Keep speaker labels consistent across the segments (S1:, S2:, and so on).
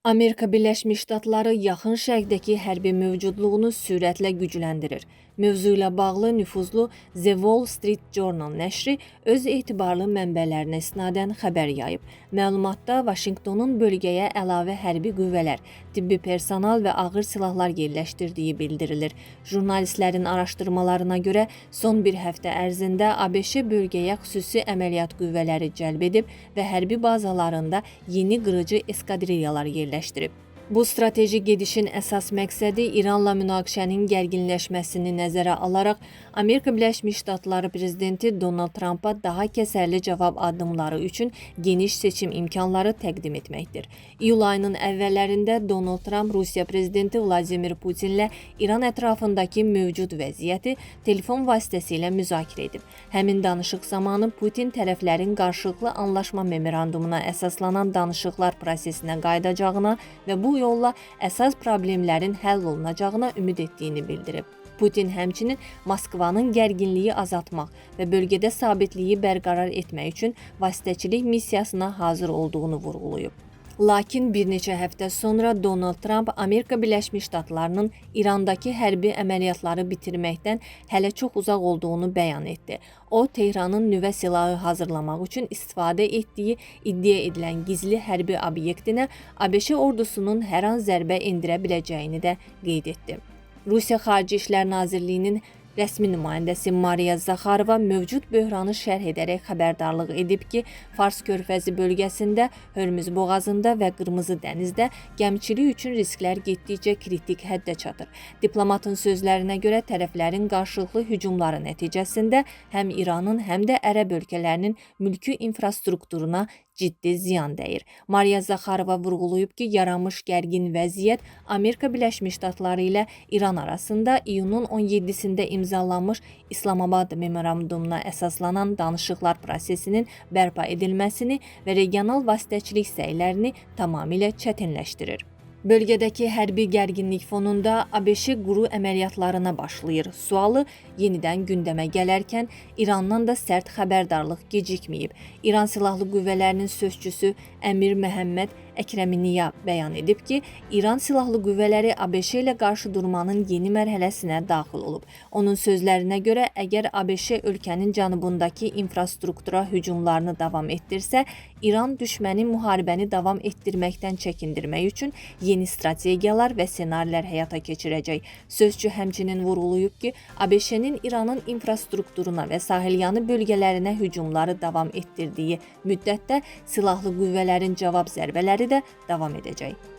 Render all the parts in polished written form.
S1: Amerika Birləşmiş Ştatları Yaxın Şərqdəki hərbi mövcudluğunu sürətlə gücləndirir. Mövzu ilə bağlı nüfuzlu The Wall Street Journal nəşri öz etibarlı mənbələrinə istinadən xəbər yayıb. Məlumatda Vaşinqtonun bölgəyə əlavə hərbi qüvvələr, tibbi personal və ağır silahlar yerləşdirdiyi bildirilir. Jurnalistlərin araşdırmalarına görə son bir həftə ərzində ABŞ bölgəyə xüsusi əməliyyat qüvvələri cəlb edib və hərbi bazalarında yeni qırıcı eskadrilyalar yerləşdirib. Bu strateji gedişin əsas məqsədi İranla münaqişənin gərginləşməsini nəzərə alaraq Amerika Birləşmiş Ştatları prezidenti Donald Trampa daha kəsərli cavab addımları üçün geniş seçim imkanları təqdim etməkdir. İyul ayının əvvəllərində Donald Tramp Rusiya prezidenti Vladimir Putinlə İran ətrafındakı mövcud vəziyyəti telefon vasitəsilə müzakirə edib. Həmin danışıq zamanı Putin tərəflərin qarşılıqlı anlaşma memorandumuna əsaslanan danışıqlar prosesinə qayıdacağına və bu yolla əsas problemlərin həll olunacağına ümid etdiyini bildirib. Putin həmçinin Moskvanın gərginliyi azaltmaq və bölgədə sabitliyi bərqərar etmək üçün vasitəçilik missiyasına hazır olduğunu vurğulayıb. Lakin bir neçə həftə sonra Donald Tramp Amerika Birləşmiş Ştatlarının İrandakı hərbi əməliyyatları bitirməkdən hələ çox uzaq olduğunu bəyan etdi. O, Tehranın nüvə silahı hazırlamaq üçün istifadə etdiyi iddia edilən gizli hərbi obyektinə ABŞ ordusunun hər an zərbə endirə biləcəyini də qeyd etdi. Rusiya Xarici İşlər Nazirliyinin rəsmi nümayəndəsi Mariya Zaxarova mövcud böhranı şərh edərək xəbərdarlıq edib ki, Fars körfəzi bölgəsində, Hörmüz boğazında və Qırmızı dənizdə gəmiçilik üçün risklər getdikcə kritik həddə çatır. Diplomatın sözlərinə görə tərəflərin qarşılıqlı hücumları nəticəsində həm İranın, həm də ərəb ölkələrinin mülki infrastrukturuna ciddi ziyan dəyir. Mariya Zaxarova vurğulayıb ki, yaranmış gərgin vəziyyət Amerika Birləşmiş Ştatları ilə İran arasında iyunun 17-sində imzalanmış İslamabad memorandumuna əsaslanan danışıqlar prosesinin bərpa edilməsini və regional vasitəçilik səylərini tamamilə çətinləşdirir. Bölgədəki hərbi gərginlik fonunda ABŞ quru əməliyyatlarına başlayır. Sualı yenidən gündəmə gələrkən İrandan da sərt xəbərdarlıq gecikməyib. İran Silahlı Qüvvələrinin sözçüsü Əmir Məhəmməd Əkrəminiya bəyan edib ki, İran Silahlı Qüvvələri ABŞ ilə qarşı durmanın yeni mərhələsinə daxil olub. Onun sözlərinə görə, əgər ABŞ ölkənin cənubundakı infrastruktura hücumlarını davam etdirsə, İran düşməni müharibəni davam etdirməkdən çəkindirmək üçün yeni strategiyalar və ssenarilər həyata keçirəcək. Sözçü həmçinin vurğulayıb ki, ABŞ-nin İranın infrastrukturuna və sahilyanı bölgələrinə hücumları davam etdirdiyi müddətdə silahlı qüvvələrin cavab zərbələri də davam edəcək.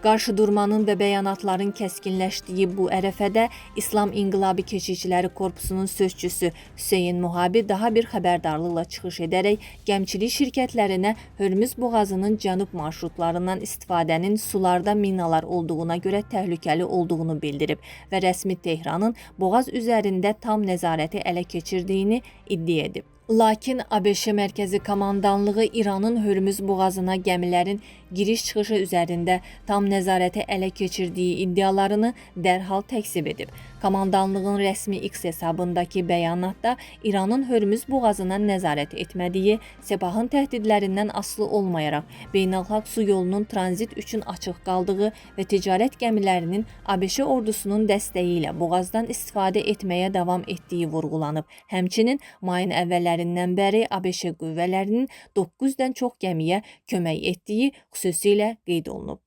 S1: Qarşıdurmanın və bəyanatların kəskinləşdiyi bu ərəfədə İslam İnqilabı Keşikçiləri Korpusunun sözçüsü Hüseyn Muhabi daha bir xəbərdarlıqla çıxış edərək gəmiçilik şirkətlərinə Hörmüz boğazının cənub marşrutlarından istifadənin sularda minalar olduğuna görə təhlükəli olduğunu bildirib və rəsmi Tehranın boğaz üzərində tam nəzarəti ələ keçirdiyini iddia edib. Lakin ABŞ Mərkəzi Komandanlığı İranın Hörmüz boğazına gəmilərin giriş-çıxışı üzərində tam nəzarəti ələ keçirdiyi iddialarını dərhal təkzib edib. Komandanlığın rəsmi X hesabındakı bəyanatda İranın Hörmüz boğazına nəzarət etmədiyi, Sepahın təhdidlərindən asılı olmayaraq beynəlxalq su yolunun tranzit üçün açıq qaldığı və ticarət gəmilərinin ABŞ ordusunun dəstəyi ilə boğazdan istifadə etməyə davam etdiyi vurğulanıb. Həmçinin mayın əvvəllərindən bəri ABŞ qüvvələrinin 900-dən çox gəmiyə kömək etdiyi xüsusilə qeyd olunub.